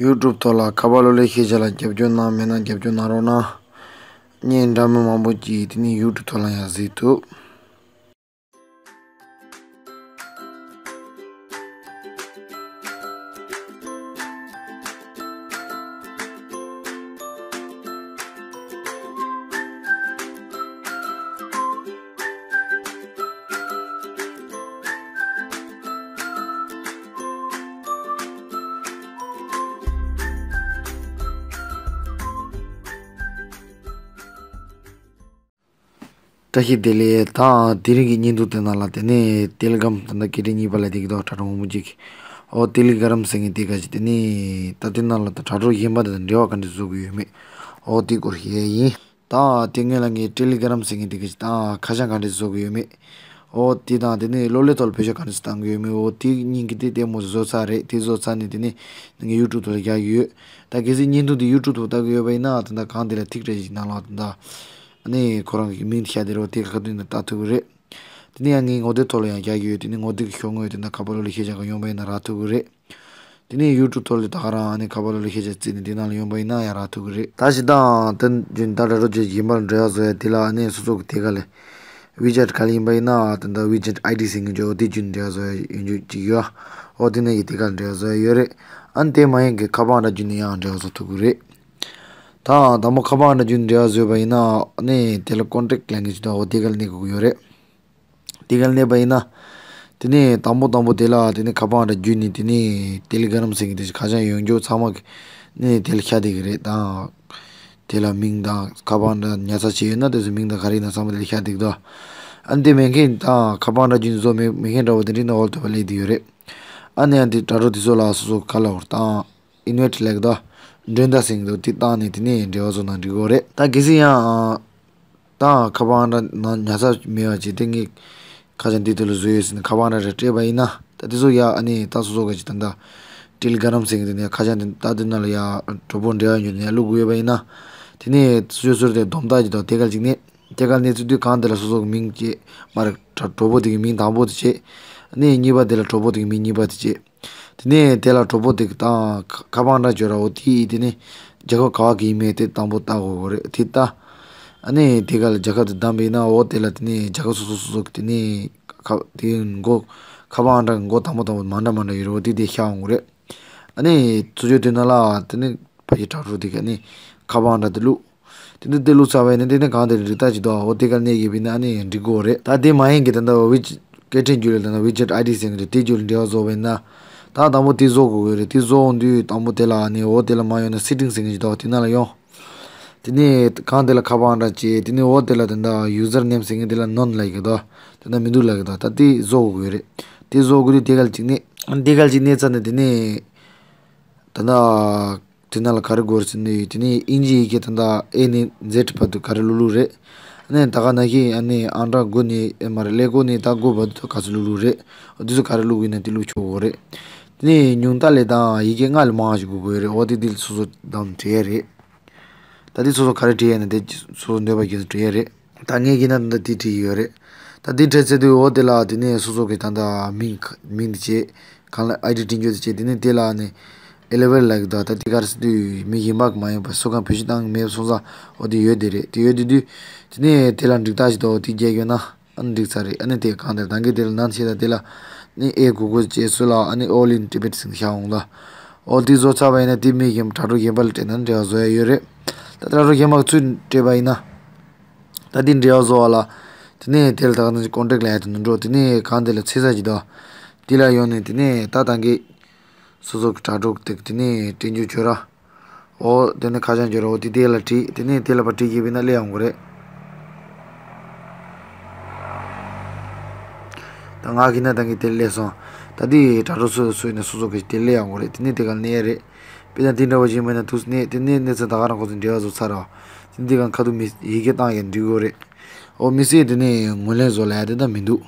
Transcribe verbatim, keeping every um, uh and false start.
ཡུ་ཊུབ་ཐོག་ལ་ཁ་པར་གློག་ཀླད་ཤེས་བྱ་ལ་རྒྱབ་སྐྱོར་གནང་མེད་ན་རྒྱབ་སྐྱོར་གནང་རོགས་གནང་། བརྙན་འདྲ་མིན་མང་པོ་ཅིག་དེ་ནས་ཡུ་ཊུབ་ཐོག་ལ་ཡང་གཟིགས་ཐུབ། བཀྲ་ཤིས་བདེ་ལེགས། ད་དེ་རིང་གི་བརྙན་ཐུང་དེ་ནང་ལ་དེ་ནས་ཏེ་ལི་གྷ་རམ་ད་ལྟ་སྐད་འཕྲིན་གཉིས་པ་ལ་བསྡད་ཀྱི་འདུག་དྲ་གྲོགས་མང་པོ་ཅིག་ཨོ་ཏེ་ལི་གྷ་རམ་ཟེར་མཁན་དེ་ག་ཅིག་དེ་ནས་ད་དེ་ནང་ལ་ད་དྲ་གྲོགས་གཞན་པ་དང་འབྲེལ་བ་ག་འདྲ་བཟོ་དགོས་ཡོད་མེད། ཨོ་དེ་སྐོར་ཞུ་ཡས་ཡིན། ད་དེ་སྔོན་ལ་ངས་ཏེ་ལི་གྷ་རམ་ཟེར་མཁན་དེ་ག་ཅིག་ད་ཁ་བྱང་ག་འདྲ་བཟོ་དགོས་ཡོད་མེད། ཨོ་དེ་དང་དེ་ནས་གློག་ཀླད་ཐོག་ལ་བེད་སྤྱོད་ག་འདྲ་བཏང་གི་ཡོད་མེད། ཨོ་དེ་གཉིས་ཀྱི་དེ་ལྟད་མོ་བཟོ་ཚར་རེད། དེ་བཟོ་ཚར་ནས་དེ་ནས་ངས་ཡུ་ཊུབ་ཐོག་ལ་བཞག་གི་ཡོད། ད་གལ་སྲིད་བརྙན་ཐུང་དེ་ཡུ་ཊུབ་ཐོག་ལྟ་གི་ཡོད་པ་ཡིན་ན་ད་ལྟ་གང་དེ་ལ་ཐིག་རེ་ཞིག་ནང་ལ་ད་ལྟ་ཨ་ནི་ཁོ་རང་གི་མིང་དེ་ཤར་དེ་རེད། དེ་ཁ་ཐུག་ནས་ལྟ་ཐུབ་ཀྱི་རེད། དེ་ནས་ཡང་ངའི་ངོ་དེབ་ཐོག་ལ་ཡང་རྒྱག་གི་ཡོད། དེ་ནས་ངོ་དེབ་ཀྱི་ཤོག་ངོས་དེ་ད་ཁ་པར་གློག་ཀླད་ཤེས་བྱ་ག་ཡོང་པ་ཡིན་ན་རག་ཐུབ་ཀྱི་རེད། དེ་ནས་ཡུ་ཊུབ་ཐོག་ལ་ད་ག་རང་ཨ་ནི་ཁ་པར་གློག་ཀླད་ཤེས་བྱ་བརྩིས་ནས་དེ་ནང་ལ་ཡོང་པ་ཡིན་ན་ཡང་རག་ཐུབ་ཀྱི་རེད། ད་ཞིག་དང་དེ་རྒྱུན་ད་དྲ་གྲོགས་ཀྱི་རྒྱུན་པར་འབྲེལ་བ་བཟོ་ཡ་དེ་ལ་ཨ་ནི་སོ་སོ་གི་དེ་ག་ལས་ཝི་ཅེཊ་ག་ལ་ཡིན་པ་ཡིན་ན་ད་ད་ཝི་ཅེཊ་ཨའི་ཌི་ཟེར་མཁན་ཅིག་ཨོ་དེ་རྒྱུན་འབྲེལ་བ་བཟོ་ཡ་ཡོང་རྒྱུ་ཅིག་ཡོད། ཨོ་དེ་ནས་ཀྱི་དེ་ག་ལ་འབྲེལ་བ་བཟོ་ཡ་ཡོད་རེད། ཨ་ནི་དེ་མ་ཡིན་གྱི་ཁ་པར་ཨང་གྲངས་བརྒྱུད་ནས་ཡང་འབྲེལ་བ་བཟོ་ཐུབ་ཀྱི་རེད། ད་དང་པོ་ཁ་པར་ཨང་གྲངས་བརྒྱུད་ནས་འབྲེལ་བ་བཟོས་པ་ཡིན་ན་ཨ་ནི་དེ་ལ་ཀོན་ཊེག་ལབ་མཁན་ཅིག་འདུག་ཨོ་དེ་ག་ལ་གནོན་དགོས་ཀྱི་ཡོད་རེད། དེ་ག་ལ་གནོན་པ་ཡིན་ན། དེ་ནས་དང་པོ་དང་པོ་དེ་ལ་དེ་ནས་ཁ་པར་ཨང་གྲངས་བརྒྱུད་ནས་དེ་ནས་ཏེ་ལི་གྷ་རམ་ཟེར་མཁན་དེ་ཁ་བྱང་ཡོང་རྒྱུ་ཚང་མ་གི་ནས་དེ་ལ་ཤར་བསྡད་ཀྱི་རེད་དང་། དེ་ལ་མིང་དང་ཁ་པར་ཨང་གྲངས་ཉར་ཚགས་བྱས་ཡོད་ན་དེ་ཚོ་མིང་དང་ག་རེ་ཡིན་ན་ཚང་མ་དེ་ལ་ཤར་བསྡད་ཀྱི་འདུག་ཨ་ནི་དེ་མེད་མཁན་དང་ཁ་པར་ཨང་གྲངས་བརྒྱུད་ནས་བཟོ་མེད་མེད་མཁན་འདྲ་བོ་དེ་འདྲ་ནང་འོག་ལ་དེ་བ་སླེབས་བསྡད་ཡོད་རེད། ཨ་ནི་ཡང་དེ་དྲ་གྲོགས་དེ་ཚོ་ལ་སོ་སོ་ག་ལ་འོར་དང་། ཨིན་ཝའི་ཊི་ལབ་ཀྱི་འདུག་འགྲན་ཟླ་ཟེར་གྱི་འདུག་དེ་བཏང་ནས་དེ་ནས་འབྲེལ་བ་བཟོ་ན་འགྲིག་གི་རེད། ད་གལ་སྲིད་ཡང་། ད་ཁ་པར་ཨང་གྲངས་ནང་ཉར་ཚགས་མེད་པ་བྱས་ཏེ་ངས་ཁ་བྱང་འདི་དེ་ལ་བཟོས་ཡོད་ཟེར་ནས་ཁ་པར་ཨང་གྲངས་རེ་སྤྲད་པ་ཡིན་ན་ད་དེ་ཚོ་ཡ་ཨ་ནི་ད་སོ་སོ་ག་ཅིག་ད་ད་ཏེ་ལི་གྷ་རམ་ཟེར་གྱི་དེ་ནས་ཁ་བྱང་དེ་ད་དེ་ནང་ལ་ཡ་གྲོགས་པོ་འབྲེལ་བ་ཡོད་ནས་ཡ་བླུག་དགོས་པ་ཡིན་ན། དེ་ནས་སོ་སོ་སོར་དེ་སྡོམ་རྟགས་ཀྱི་དང་དེ་ག་ཅིག་ནས་དེ་ག་ནས་ཚུད་དུས་གང་དེ་ལ་སོ་སོ་གི་མིང་བྱས་མ་རེད། གྲོགས་པོ་དེ་གི་མིང་དང་པོ་དེ་བྱས། ཨ་ནི་གཉིས་པ་དེ་ལ་གྲོགས་པོ་དེ་གི་མིང་གཉིས་པ་དེ་བྱས། དེ་ནས་དེ་ལ་གྲོགས་པོ་དེ་གི་དང་ཁ་པར་ཨང་གྲངས་བརྗོད་ར་འོ་དེ་ཡིས་དེ་ནས་རྒྱལ་ཁབ་ག་བ་གི་ཡིན་མིན་དེ་དང་པོ་ལྟ་དགོས་གོ་རེད་དེ་ལྟ། ཨ་ནི་དེ་ག་ལ་རྒྱལ་ཁབ་དེ་བདམས་པ་ཡིན་ན་འོ་དེ་ལ་དེ་ནས་རྒྱལ་ཁབ་སོ་སོ་སོ་སོ་གི་དེ་ནས་ཁ་དེ་མགོ་ཁ་པར་ཨང་གྲངས་མགོ་དང་པོ་དང་པོ་མ་འདྲ་མ་འདྲ་ཡོད་རེད་འོ་དེ་དེ་ཤར་འོང་གོ་རེད། ཨ་ནི་ཚུར་ཕྱོགས་དེ་ན་ལ་དེ་ནས་ཕ་གི་དྲ་གྲོགས་དེ་ག་ནས་ཁ་པར་ཨང་གྲངས་དེ་བླུགས། དེ་འདི་དེ་བླུགས་ཚར་བས་ནི་དེ་ནི་གང་དེ་རིགས་ལྟ་ཅི་དོ་འོ་དེ་གར་གནས་ཡོད་པས་ན་ཨ་ནི་འགྲིག་གོ་རེད། ད་དེ་མ་ཡིན་གི་ད་ལྟ་ཝི་ཅེཊ་སྐད་འཕྲིན་བརྒྱུད་ལ་ད་ལྟ་ཝི་ཅེཊ་ཨའི་ཌི་ཟེར་གི་རེད། དེ་བརྒྱུད་ལ་འབྲེལ་བ་བཟོ་བས་ན་ད་དང་པོ་དེ་བཟོ་དགོས་གི་རེད། དེ་བཟོ་འོང་དུས་དང་པོ་དེ་ལ་ཨ་ནི་འོ་དེ་ལ་མ་ཡོང་ན་སེ་ཊིང་ཟེར་གི་ཅི་དོ་དེ་ན་ལ་ཡོང་། དེ་ནི་གང་དེ་ལ་ཁ་པར་ཨང་གྲངས་བྱས་དེ་ནི་འོ་དེ་ལ་ད་ལྟ་ཡུ་ཟར་ནེམ་ཟེར་གི་དེ་ལ་ནོན་ལབ་གི་དོ་དེ་ན་མི་འདུག་ལབ་གི་དོ་ད་དེ་བཟོ་དགོས་གི་རེད། དེ་བཟོ་དགོས་དུས་དེ་གར་གཅིག་ནི་དེ་གར་གཅིག་གནས་ཚར་ནས་དེ་ནི་ད་ལྟ། དེ་ན་ལ་ག་རེ་དགོས་རེད་ཟེར་ནས་ཡོད། དེ་ནས་ཨིན་ཇི་ཡི་གེ་ད་ལྟ་ཨེ་ནས་ཛེད་བར་དུ་ག་རེ་བླུག་བླུག་རེད། ཨ་ནི་ད་ག་ནང་བཞིན་ཨ་ནི་ཨང་གྲངས་དགུ་ནས་ཨེ་མ་རེད་ཀླད་ཀོར་ནས་ད་དགུ་བར་དུ་ག་ཚོད་བླུག་བླུག་རེད། འོ་དེ་ཚོ་ག་རེ་བླུག་ཡིན་ན་དེ་བླུག་ཆོག་གི་རེད། དེ་ནས་ཉུང་མཐའ་ལས་དང་ཡི་གེ་ལྔ་ལས་མང་ཞིག་དགོས་ཀྱི་ཡོད་རེད། འོ་དེ་དེ་སོ་སོ་བདམས་བྲིས་ཡ་རེད། ད་དེ་སོ་སོ་ག་རེ་བྲིས་ཡ་ན་དེ་སོ་སོ་འདོད་པ་བཞིན་དུ་བྲིས་ཡ་རེད། ད་ངས་ཀྱིས་ན་ད་ལྟ་དེ་བྲིས་ཡོད་རེད། ད་དེ་བྲིས་ཚར་དུས་འོ་དེ་ལ་དེ་ནས་སོ་སོ་གི་ད་ལྟ་མིང་མིང་དེ་བྱས། གང་ལ་ཨའི་ཌི་སྤྲད་རྒྱུ་དེ་བྱས། དེ་ནས་དེ་ལ་ནི་ཨེ་ལེ་ཝེལ་ལབ་ཀྱི་འདུག་ད་དེ་ག་རེ་ཟེར་དུས་མི་གཞན་པ་གི་མ་ཡིན་པ་སུ་གང་བེད་སྤྱོད་བཏང་གི་མེད་སོང་ཙང་འོ་དེ་ཡོད་དེ་རེད། དེ་ཡོད་དེ་དུས་དེ་ནས་དེ་ལ་འགྲིག་རྟགས་ཞིག་འདུག་དེ་རྒྱག་ཡོད་ན་ཨ་ནི་འགྲིག་ཚར་རེད། ཨ་ནི་དེ་གང་ལྟར་ད་གིན་དེ་ལ་ནང་བྱས་ད་དེ་ལ་ནི་ཨེ་གུ་གུལ་བྱས་སུ་ལ་ཨ་ནི་ཨོལ་ཨིན་ཊི་བེཊ་ཟེར་ཤར་འོང་ལ། འོ་དེ་བཟོ་ཚར་བ་ཡིན་ན་དེ་མི་གཞན་དྲ་གྲོགས་གཞན་པ་ལ་སྤྲད་ན་འབྲེལ་བ་བཟོ་ཡ་ཡོད་རེད། ད་དྲ་གྲོགས་གཞན་པ་ཚུར་སྤྲད་པ་ཡིན་ན། ད་དེ་འབྲེལ་བ་བཟོ་བ་ལ། དེ་ནས་དེ་ལ་ད་ག་ནང་བཞིན་ཀོན་ཊེག་ལ་ཡ་དེ་ནང་འགྲོ། དེ་ནས་གང་དེ་ལ་ཚེས་གཟའ་ཇི་ལྟ་བ། དེ་ལ་ཡོང་ནས་དེ་ནས་ད་ད་གིན་སོ་སོ་གི་དྲ་གྲོགས་དེ་དེ་ནས་སྤྲད་རྒྱུ་བྱོས་ར། འོ་དེ་ནས་ཁ་བྱང་བྱོས་ར། འོ་དེ་དེ་ལ་བྲིས། དེ་ནས་དེ་ལ་ཕར་བྲིས་ཀྱི་བས་ན་སླེབས་ཡོང་གི་རེད། ད་ང་གིས་ན་ད་གིན་དེ་སླེབས་སོང་། ད་དེ་དྲ་གྲོགས་སོ་སོ་ཡིན་ན་སོ་སོ་གི་དེ་སླེབས་ཡོང་གི་རེད། དེ་ནས་དེ་ག་གནས་རེད། དཔེར་ན་དེ་འདྲ་བ་ཞིག་མིན་ན་དུས་ནས་དེ་ནས་གནས་ཚུལ་ད་ག་རང་ཁོ་ཚོ་འབྲེལ་བ་བཟོ་ཚར་ར། དེ་འདི་གང་ཁ་ཐུག་མི་ཡི་གེ་བཏང་ཡང་འགྲིག་གི་རེད། འོ་མི་སེར་དེ་ནས་ངོས་ལེན་བཟོ་ལ་ཡ་དེ་ད་མི་འདུག